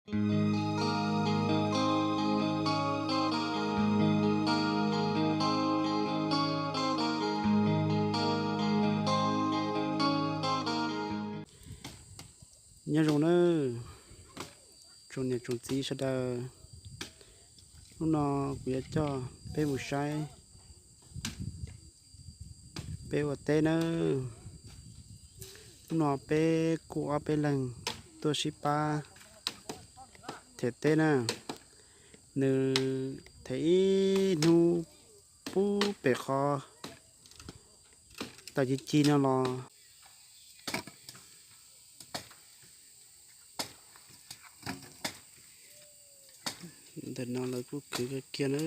Nyob zoo nawb tsoom niam tsoom txiv sawv daws, hnub no kuv yuav coj peb mus saib peb ua teb nawb. Hnub no peb kuj ob peb leeg tuaj sib pab them teb na. Nws them ib hnub pub pem qhov tawm ci ci no los. Ntawm no lawv kuj khwv kiag kiag na.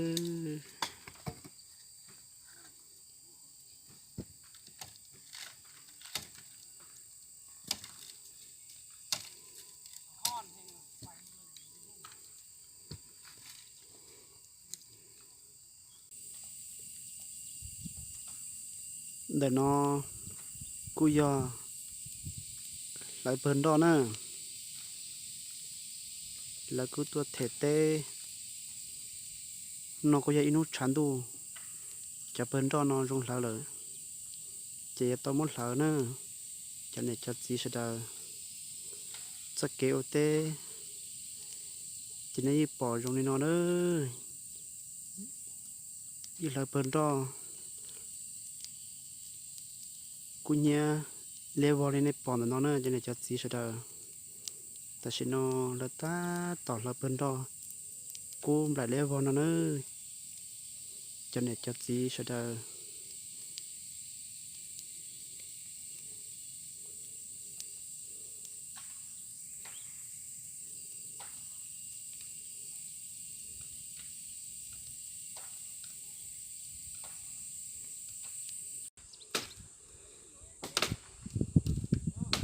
Ntawm no kuj yog hlawv pawg nroj na. Lawv kuj tuaj them teb. No kuj yog ib hnub tshav ntuj, cov pawg nroj no zoo hlawv lawm, ces yuav tau muab hlawv na. Cov niam cov txiv sawv daws, txoj kev ua teb ces nej yeej pom zoo li no na. Ib hlawv pawg nroj kuj nyiab liab vog li nej pom ntawm no na cov niam cov txiv sawv daws. Tam sim no lawv tab tom hlawv pawg nroj kub nplaim liab vog no na cov niam cov txiv sawv daws.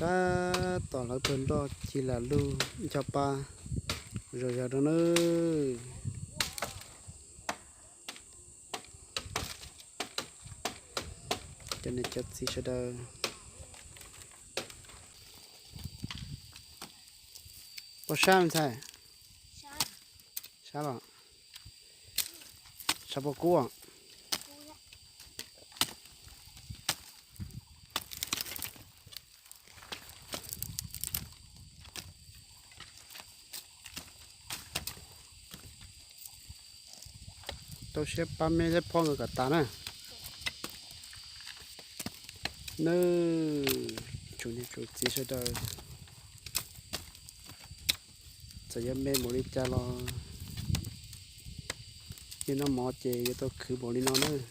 Tab tom hlawv pawg nroj ci lam lug ncho pa zom zaws rau nawb. Cov niam cov txiv sawv daws, pom sab me ntxhais? Sab los? Sab pom kub? Tau siab pab me thiab phob nkawd kom tas na. Nawb, tsoom niam tsoom txiv sawv daws, txawm yuav me npaum li cas los yog noj mov ces yuav tau khwv npaum li no nawb.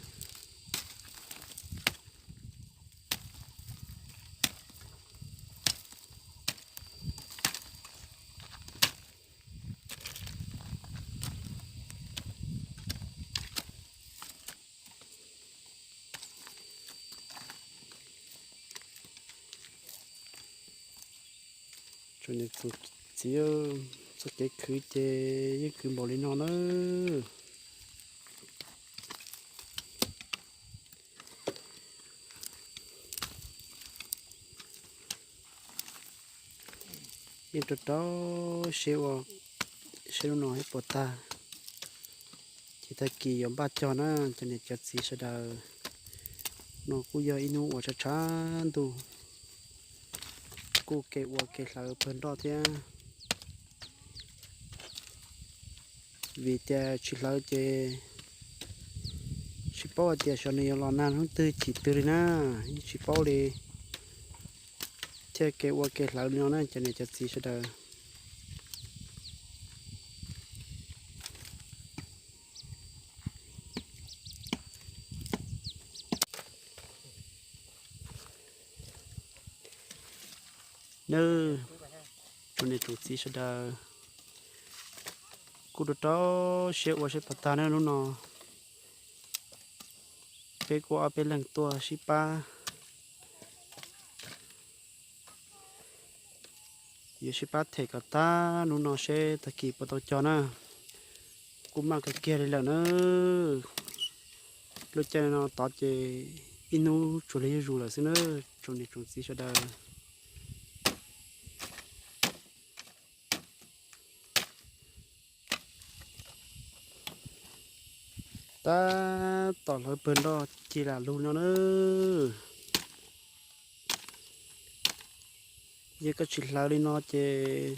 Tsoom niam tsoom txiv, txoj kev khwv ces yeej khwv npaum li no nawb. Yeej rau rau siab ua, siab hnub no ib puas tag, ces tag kis yuav npaj cog na cov niam cov txiv sawv daws. No kuj yog ib hnub uas tshav tshav ntuj, kuj kev ua kev hlawv pawg nroj thiab. Vim tias tsis hlawv ces tsis paub hais tias xyov nws yuav los nag hnub twg chim twg li na, yeej tsis paub li. Thiaj kev ua kev hlawv li no na cov niam cov txiv sawv daws. Nawb, tsoom niam tsoom txiv sawv daws, kuj rau rau siab ua siab pov tag na hnub no. Peb kuj ob peb leeg tuaj sib pab, yuav sib pab them kom tag hnub no seb tag kis puas tau cog na. Kuj maj kawg kiag li lawm na. Lub caij no tod ces ib hnub tsuas li zuj zus lawm xwb na, tsoom niam tsoom txiv sawv daws. Tab tom hlawv pawg nroj ci lam lug no na. Yog koj tsis hlawv li no ces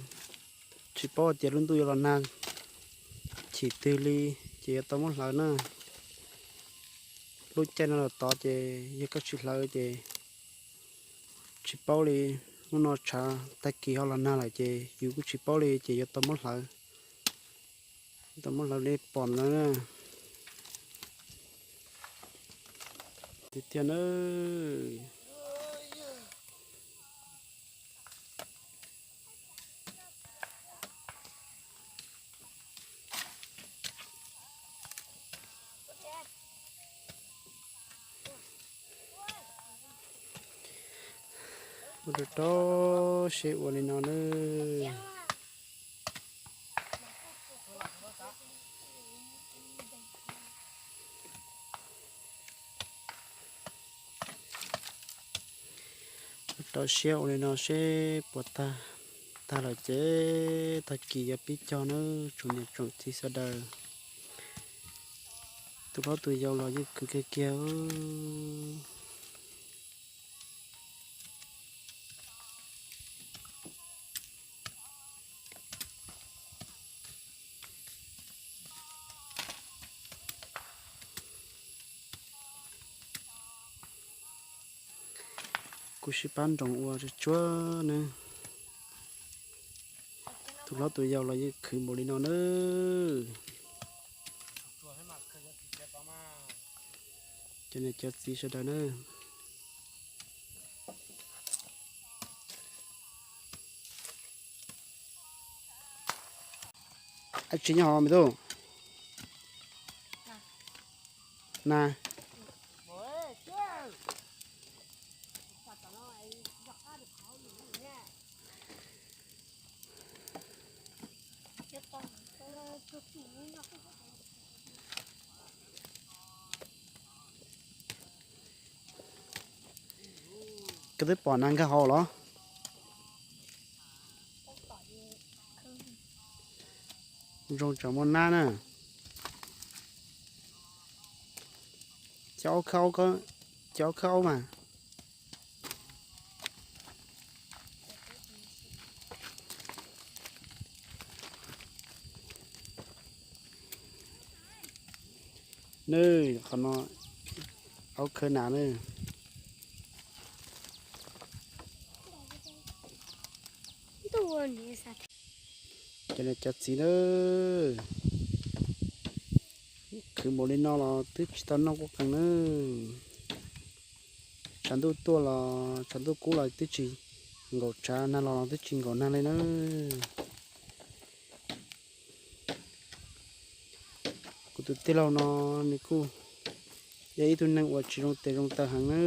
tsis paub tias lub ntuj yuav los nag chim twg li, ces yuav tau muab hlawv na. Lub caij no los tod ces yog koj tsis hlawv ces tsis paub li. Hnub no tshav tag kis ho los nag lawm ces yus kuj tsis paub li ces yuav tau muab hlawv. Tau muab hlawv li pom no na. Tiag tiag na. Ua rau rau siab ua li no na. Rau siab ua li no seb puas tag. Tag lawm ces tag kis yuav pib cog na, tsoom niam tsoom txiv sawv daws. Tus hlob tus yau los yeej khwv kiag kiag. Kuv sib pab nroos ua tsuag tsuag na. Tus hlob tus yau los yeej khwv npaum li no na. Cov niam cov txiv sawv daws na. Ab tsi nyob hov me tub? Na. Koj twb pom nab nkag hauv los? Zoo tsam muaj nab na. Cov aub khawb, cov aub khawb aub mas. Nws qhov no aub khawb nas na. Cov niam cov txiv na, khwv npaum li no los twb tsis tau noj kuj qees na. Tshav ntuj tuaj los tshav ntuj kub los twb tsis nkaum tshav, nag los los twb tsis nkaum nag li na. Kuv tus tij laug no nws kuj yog ib tug neeg uas tsis zoo tes zoo taw heev na.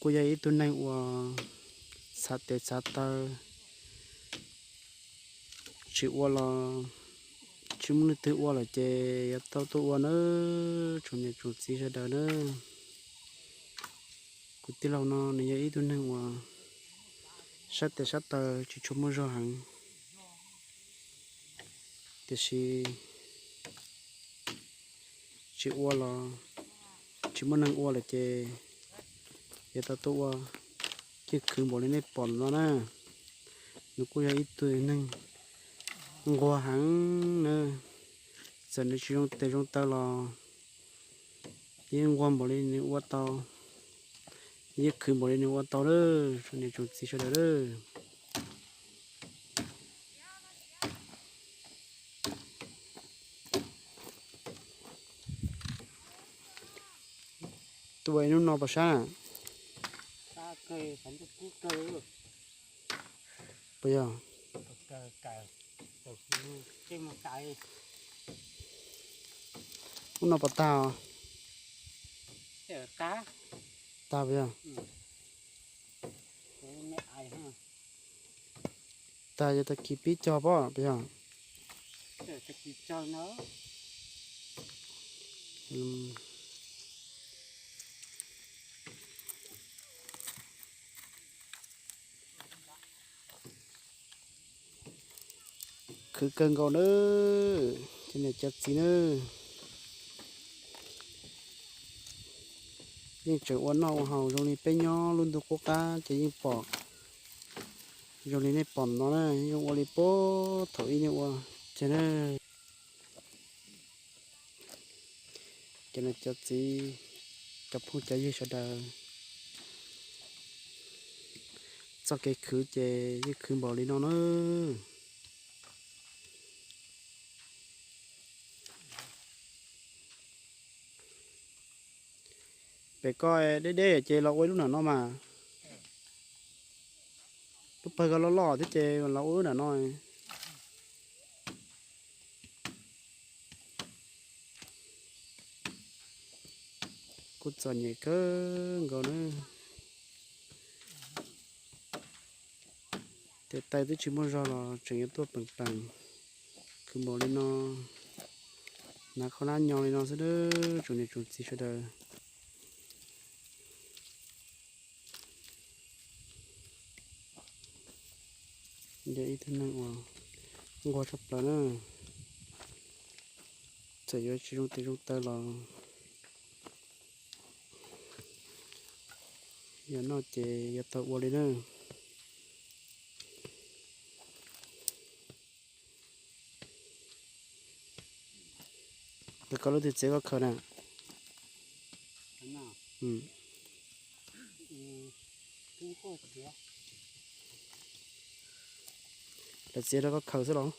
Kuj yog ib tug neeg uas txhav tes txhav taw, tsis ua los tsis muaj leej twg ua lawm ces yuav tau tuaj ua na, tsoom niam tsoom txiv sawv daws na. Kuv tij laug no nws yog ib tug neeg uas sab tes sab taw tsis tshua muaj zog heev, tiam sis tsis ua los tsis muaj neeg ua lawm ces yuav tau tuaj ua, yeej khwv npaum li nej pom no na. Nws kuj yog ib tug neeg nquag heev na, txawm nws tsis zoo tes zoo taw los yeej nquag npaum li nws ua tau, yeej khwv npaum li nws ua tau lawm, tsoom niam tsoom txiv sawv daws lawm. Tuaj ua ib hnub no puas sab? Puas yog? Hnub no puas tag os? Tag puas yog? Tag yog tag kis pib cog pob puas yog? Khwv kawg nkaus na, cov niam cov txiv na. Yeej tseem ua noj ua haus zoo li peb nyob lub ntuj qub qab ces yeej pom zoo li nej pom no na, yeej ua li puag thaum ub nej ua ces na. Cov niam cov txiv, cov phooj cov ywg sawv daws, txoj kev khwv ces yeej khwv npaum li no na. Pem koj deb deb ces los ua ib lub nram no mas. Lub pawg koj loj loj thiab ces los ua lub nram no. Kuj txom nyem kawg nkaus na. Tes taw twb tsis muaj zog los tseem yuav tuaj peem peem. Khwv npaum li no, hnav qhov nab nyo li no xwb, tsoom niam tsoom txiv sawv daws. Yog ib tug neeg uas nquag tshaj plaws na, txawm yuav tsis zoo tes zoo taw los yog noj ces yuav tau ua li na. Ntawm koj lub twg txiav koj khaws na? Lawv txiav rau koj khaws xwb los?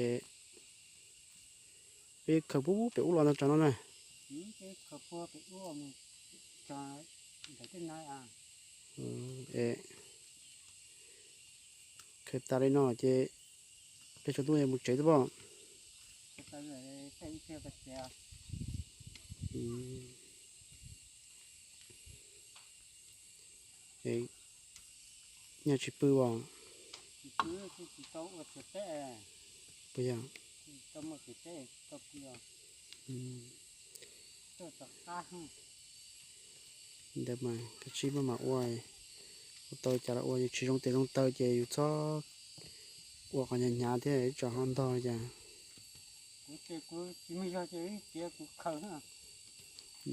Es peb khaws pub pem ub los no tso no na. Es khaws tas li no ces peb tsaus ntuj yuav mus tsev xwb pob. Nyaj tsis pw os? Puas yog? Ntawd mas kav tsij maj mam ua, ua tau cas los ua, yus tsis zoo tes zoo taw ces yus txhob ua qhov hnyav hnyav thiab ib tsam ho ntog li cas.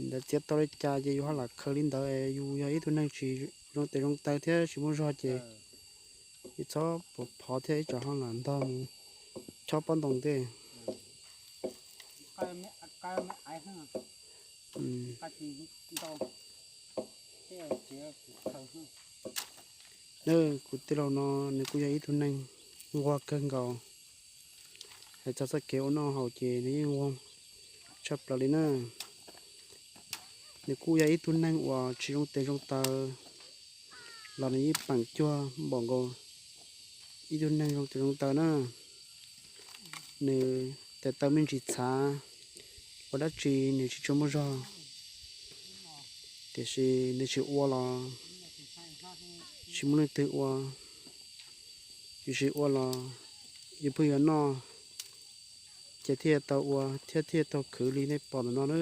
Ntawd txiav tau li cas ces yus ho lam khaws li ntawd, yus yog ib tug neeg tsis zoo tes zoo taw thiab tsis muaj zog ces yus txhob pov phov thiab ib tsam ho lam ntog mus chob pob ntoo tej. Kuv tij laug no nws kuj yog ib tug neeg nquag kawg nkaus. Hais txog txoj kev ua noj haus ces nws yeej nquag tshaj plaws li na. Nws kuj yog ib tug neeg uas tsis zoo tes zoo taw los nws yeej peem cuag npaum nkaus ib tug neeg zoo tes zoo taw na. Nws tes taw me ntsis txhav, ua dab tsi nws tsis tshua muaj zog, tiam sis nws tsis ua los tsis muaj leej twg ua, yus tsis ua los yus pheej yuav noj, ces thiaj tau ua thiab thiaj tau khwv li nej pom ntawm no na.